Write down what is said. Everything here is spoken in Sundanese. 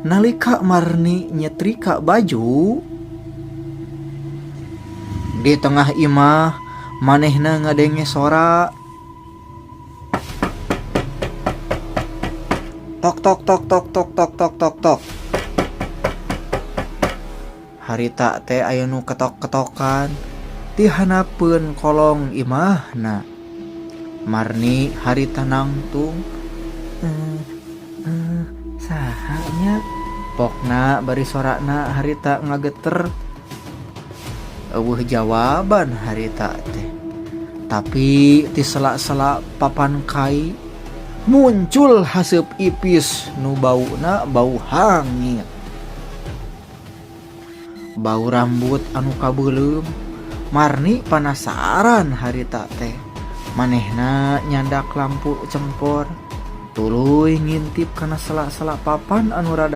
Nalika Marni nyetrika baju di tengah imah, manehna ngadenge sora tok tok tok tok tok tok tok tok tok. Harita teh aya nu ketok-ketokan di handapeun kolong imahna. Marni harita nangtung, "Eh, eh, saha nya?" Pokna bari sorana harita ngageter. Euweuh jawaban harita teh. Tapi ti sela-sela papan kai muncul haseup ipis nu bauna bau hangit. Bau rambut anu kabeuleum. Marni panasaran harita teh. Manehna nyandak lampu cempor, tuluy ngintip kana sela-sela papan anu rada